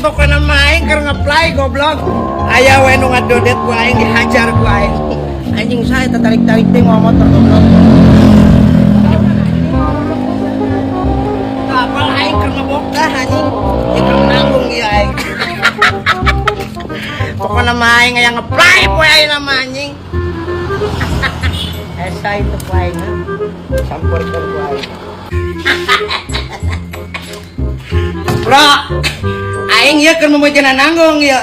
Pokona mah aing keur ngeplay, goblok. Aya we nu ngadodet ku aing, dihajar ku aing. Anjing, saya tertarik-tarik teh mau motor, goblok. Apal aing keur mabok dah, anjing. Ya keur nanggung ieu aing. Pokona mah aing aya ngeplay poe ayeuna mah, anjing. Esa itu ku aing, ha. Sampeurkeun ku aing. Bro, aing ieu keur meujeunan nanggung ieu.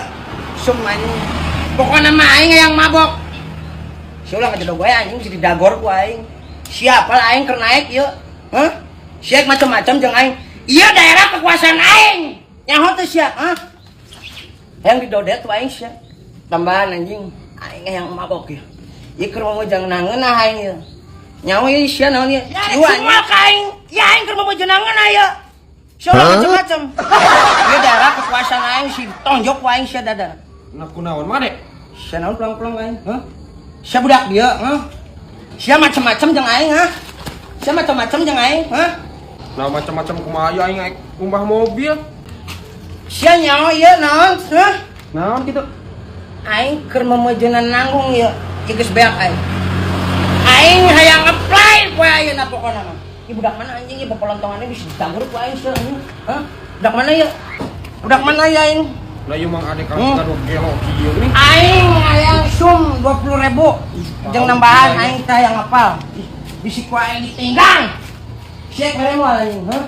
Sum, anjing. Pokona mah aing yang mabok. Sia ulah ngajodoh gue, anjing, bisa didagor ku aing. Siapa lah aing keur naik ieu? Hah? Sia macam-macam jeung aing. Ieu daerah kekuasaan aing. Nyaho teh sia, hah? Yang didodet tuh aing sia. Tambahan, anjing, aing yang mabok ieu. Ieu keur mau nangeunah aing ieu. Nyaho ieu sia naon ieu? Ciu, anjing. Ka aing. Ya aing keur mau nangeunah ieu. Sia ulah macam-macam. Ieu daerah kekuasaan aing, si tonjok ku aing sia dada. Nah, kunaon mana? Sia naon pelang-pelang aing, hah? Sia budak dia, hah? Sia macam-macam jeung aing, hah? Sia macam-macam jeung aing, hah? Nah, macam-macam kumaha aing aing ngumbah mobil. Sia nyaho ieu naon, hah? Naon kitu? Aing keur memeujeunna nanggung ieu, ieu geus beak aing. Aing hayang ngeplay poe ayeuna pokona mah. Ieu budak mana, anjing, ieu popolontongannya bisa ditanggur ku aing sia, anjing. Hah? Budak mana ieu? Budak mana ieu aing? Lah, ieu mang adek kanu gelo kieu geuning. Aing hayang sum 20 ribu jeung nambahan, aing teh hayang ngapal. Ih, bisi ku aing ditinggang. Sia mere moal, anjing, hah?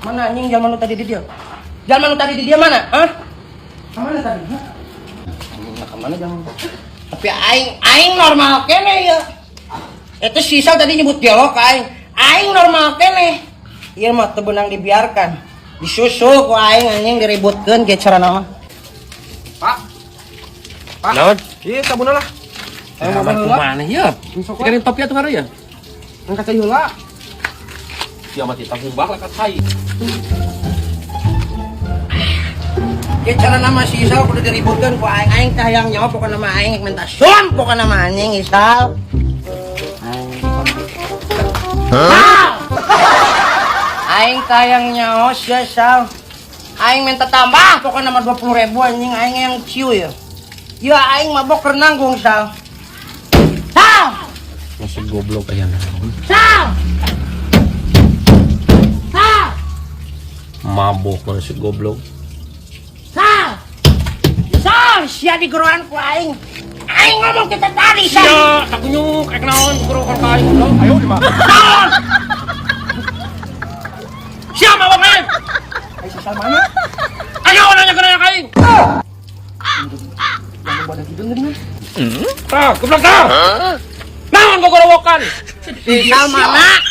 Mana anjing jalma nu tadi di dieu? Jalma nu tadi di dieu mana? Hah? Ka mana tadi? Hah? Anjing, ka mana jalma? Tapi aing aing normal kene ieu. Itu sisa tadi nyebut gelo ka aing. Aing normal kene. Ieu mah teu beunang dibiarkan. Disusul ku aing, anjing, diributkeun ge carana mah. Pak. Pak. Naon? Ieu sabunna lah. Ayo Aman mabok heula. kumaha ya? Sok. Ikan topi atuh ngaruh ya? Angkat cai heula. Sia mah titah ngumbah lah ka cai. Ya cara nama si Isal kudu diributkeun ku aing. Aing teh hayang nyawa, pokona mah aing minta sun, pokona mah, anjing Isal. Sal! Aing teh hayang nyawa sia, Sal. Aing minta tambah pokona mah 20 ribu, anjing, aing yang ciu ya. Ya aing mabok keur nanggung, Sal. Sal! Masih goblok aya naon. Sal! Sal! Mabok mana si goblok. Sal! Sal, sia digeroan ku aing. Aing ngomong kita tadi, Sal. Sia, sakunyuk ek naon guru ka aing, goblok. Ayo di mah. Naon? Sia mabok aing. Ai si Sal mana? Ayo nanya kana ka aing. Yang badan hidung geuning. Tah, goblok tah. Naon gogorowokan? Si Sal mana?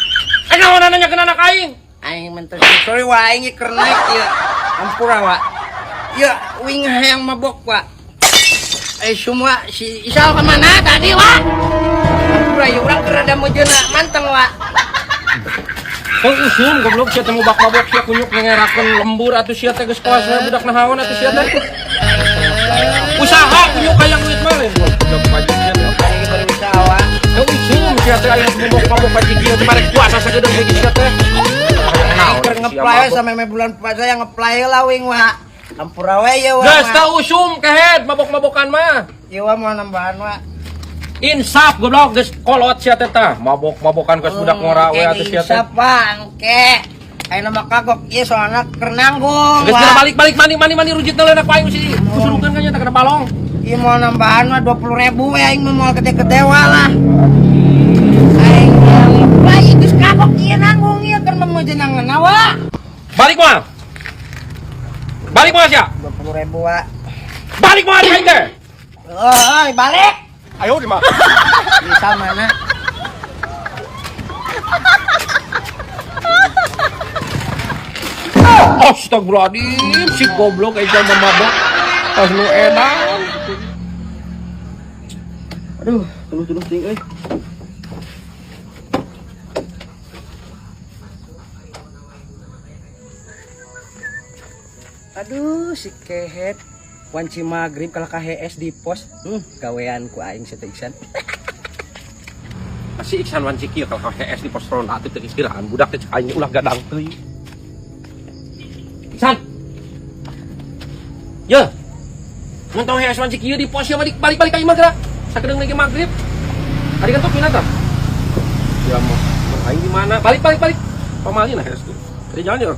Ayo nanya kana ka aing. Aing minta sorry wa, aing keur naik ieu. Ampura wa. Ya wing hayang mabok wa. Eh, semua si Isal kemana tadi wa? Ampura ya, urang keur rada mejeuna manteng wa. Kau usum, goblok, sia teh mubak mabok sia kunyuk ngerakeun lembur atuh sia teh geus kelas we budak nahaon atuh sia teh. Usaha kunyuk hayang duit mah lain goblok pajikan. Aing baru usaha wa. Kau usum sia teh aya mabok mabok paji kieu teh barek puasa sagedeung hiji sia teh. Aing keur ngeplay sampai me bulan puasa yang ngeplay lah wing wa. Ampura we ya wa. Geus teu usum kehed mabok-mabokan mah. Ieu wa mau nambahan wa. Insaf, goblok, geus kolot sia teh tah. Mabok-mabokan geus budak ngora we atuh sia teh. Insaf wa, engke. Ayeuna mah kagok ieu soalna keur nanggung Geus wa. geura balik-balik mandi mandi mandi rujit leuna ku aing si kusurukeun ka nya teh kana balong. Ieu mau nambahan mah 20 ribu we, aing mah moal gede-gede wa lah. Aing yang ngeplay geus kagok ieu nanggung ieu keur memejenangan wa. Balik moal. Balik moal sia. 20 ribu wa. Balik moal aing teh. Oh, balik. Ayo di mah. Bisa mana? Astagfirullahaladzim, si goblok aja mabok. Pas nu edan. Aduh, tuluh-tuluh ting euy. Aduh, si kehet. Wanci maghrib kalau KHS di pos. Gawean ku aing si teh Iksan. Si Iksan wanci kieu kalau KHS di pos ronda teh teu istirahat budak teh cek aing ulah gadang teuing. Iksan. Ye. Mun tong hees mancik ieu di pos ieu mah balik-balik ka imah geura. Sakedeung lagi maghrib. Tadi kan tuh tah. Ya mah, aing di mana? Balik balik balik. Pamali nah hees tuh. Tadi jalan ya.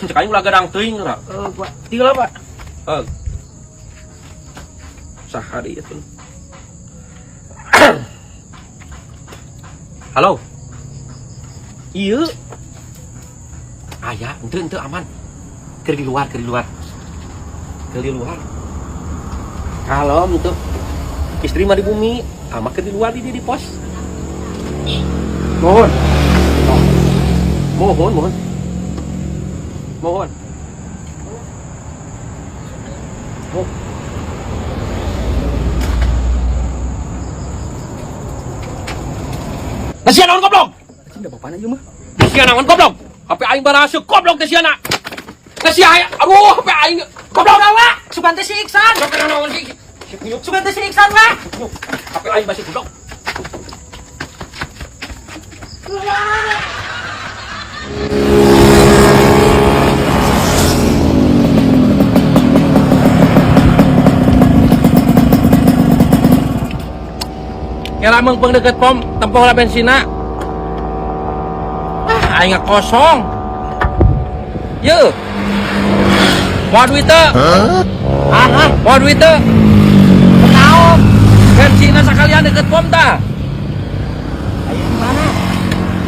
Cek aing ulah gadang teuing geura. Pak. Tinggal apa? Heuh. Sahari itu. Halo. Iya. Aya, ente ente aman. Keur di luar, keur di luar. Keur di luar. Kalau untuk istri mah di bumi, ama keur di luar di pos. Mohon. Mohon, mohon. Mohon. Oh. Nah, sia naon goblok? Anjing da bapana ieu mah. Sia naon goblok? HP aing baraseuh goblok teh sia na. Nah sia aya, aduh HP aing goblok. Goblok wa. Sugan teh si Iksan. Goblok naon sih? Si kunyuk, Sugan teh si Iksan wa. kunyuk. HP aing basi goblok. Kira meungpeung deket pom, tempoh lah bensina. Ah, aing kosong. Ye. Mau duit teu? Ah, Mau duit teu? Naon? Bensina sakalian deket pom tah. Ayo di mana?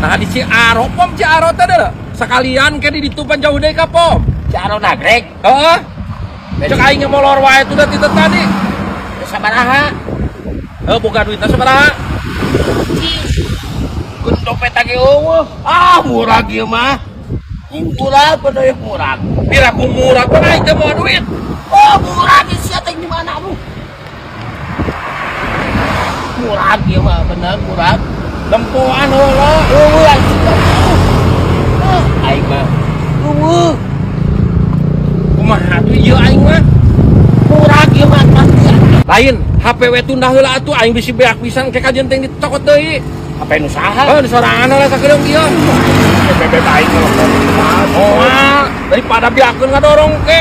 Nah di Ciaro, pom Ciaro teh deh. Sekalian ke di ditu pan jauh deui ka pom. Ciaro Nagreg. Heeh. Cek aing molor wae tuh da ti tadi. Sabaraha? Heuh, boga duitna sabaraha? Kun dompet lagi eueuh. Ah, murah ieu mah. Murah pada ya murah. Pira ku murah pan aing teh moal duit. Oh, murah di sia teh di mana lu? Murah ieu mah bener murah. Lempoan heula. Eueuh anjing. Ah, aing mah. Eueuh, Kumaha tuh ieu aing mah? murah ieu mah pasti. Lain, HP we tunda heula atuh aing bisi beak pisan ke kajian teh dicokot deui. Apa nu saha? Heuh, sorangan heula sakedeung ieu. Bebek aing telepon. Moal, daripada biakeun ngadorong ke.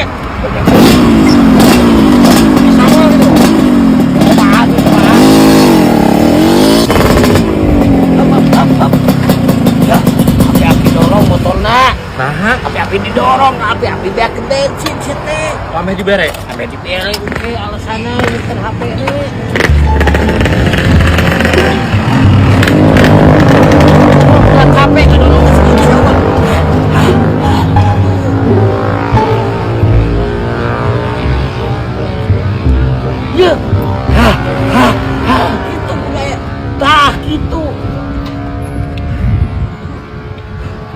Bisa mah gitu. Kumaha tuh kumaha? Up, up, up, up. Ya, api-api dorong motorna. Nah, Api-api didorong, api-api beak bensin sih teh. pameh dibere. Sampai dibere oke alasanna nyeker HP ne. Buat HP kadorong ke situ siapa? Ya. Hah, hah, hah, gitu budaya. Tah gitu.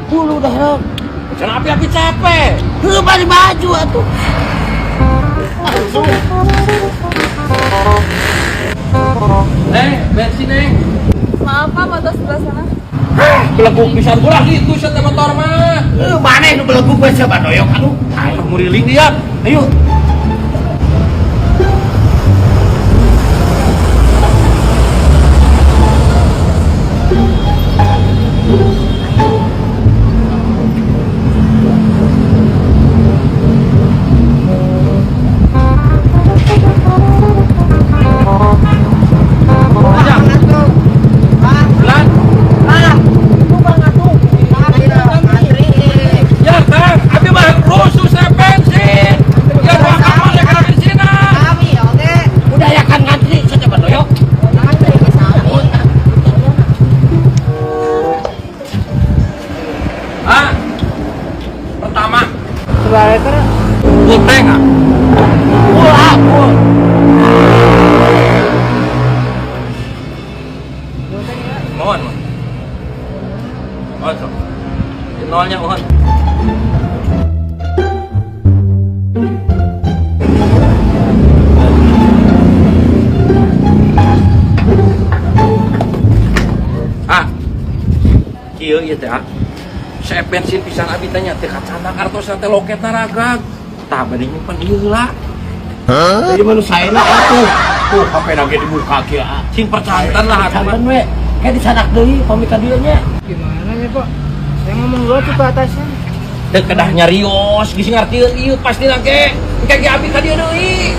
Bulu dah dong. Jangan api-api capek. Heuh bari baju atuh. Langsung. Neng, bensin neng. Maaf Pak, motor sebelah sana. Beleguk pisan ulah gitu sia teh motor mah. Heuh maneh nu beleguk we sia badoyok aduh. Ayo muriling dia. Ayo. Aja. Pelan. Ya, Kang, abi mah rusuh saya bensin. Ya, gua kapal ya kana bensinna. Udah ya kan ngantri sia teh badoyok. Ah. Pertama, full tank ah. Full ah, full. Mohon, mohon. Mohon, sok. Nolnya mohon. Ah. Kieu ieu teh ah. Saya bensin pisan abi teh nya teu kacandak artosna teh loketna ragrag. Tah bade nyimpen ieu heula. Jadi mah nu saena atuh. Tuh HP na ge dibuka kieu ah. Sing percanten lah atuh mah. Santen we. Kayak disadak deui pamika dieu nya. Gimana ya Pak? Saya ngomong dulu tuh ke atasnya. Teu kedah nyarios, geus ngartieun ieu pasti engke. Engke ge abi ka dieu deui.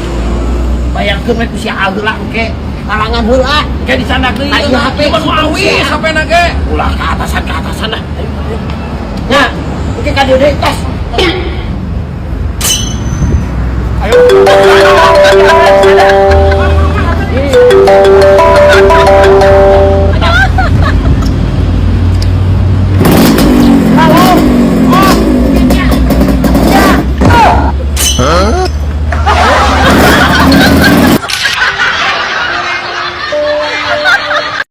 Bayangkeun we ku si heula engke. Talangan heula. Engke dicandak deui. Nah, ieu HP. Ieu mah nu awis HP-na ge. Ulah ke atasan dah. Ayo, ayo. Nya, engke ka dieu deui tos.